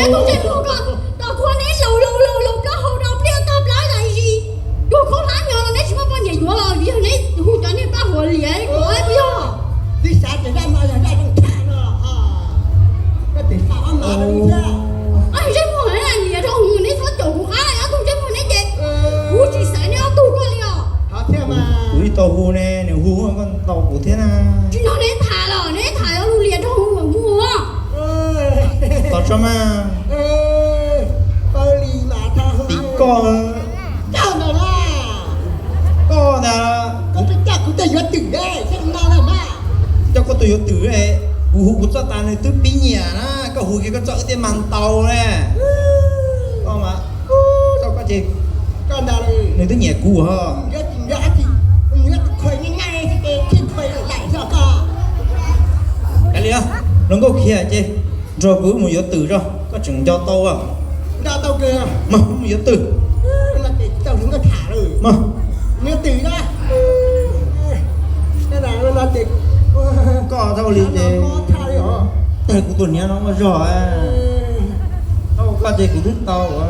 Tus ntsej muag ko, tom qhua neb laus laus laus laus plaub hau rau pliaj tag plab zais zis, cuag khaub hlab nyo los neb tsis muaj poj niam yuav los yog neb hu cov niag paj huam liam li ko puas yog? Twb xav tias zaj no yog zaj zoo tshaj no, koj tseem xav ob mas rau thiab. Ob ntsej muag neb niam rau hwv neb txhob caum kuv qab ob tug ntsej muag neb ces kuv tsis xaiv neb ob tug koj li os. Kuv ib tau hu ne, nws hu koj ntau kuv thiab na. Tsis nrog neb tham los neb tham lus liam rau hwv muag. Tos tso mas. Tim koj, koj ntag, koj ntag. Kuv coj kuv tej yuav twm, coj koj tus yuav twm, kuv hu kuv txoj tas nws twb pib nyiam na, koj hu kiag koj txoj wb thiaj mag ntau na. Koj mas, koj ces, nws twb nyiam kuv os. Kav liam, hluas nkauj khiav ces nrog kuv wb mus yuav twm tso, koj tseem nco tau. Mus, wb mus yuav twm. Koj txhob ua li ces, tag kuv tus hniav no ua zog, koj ces kuv twb tau ua.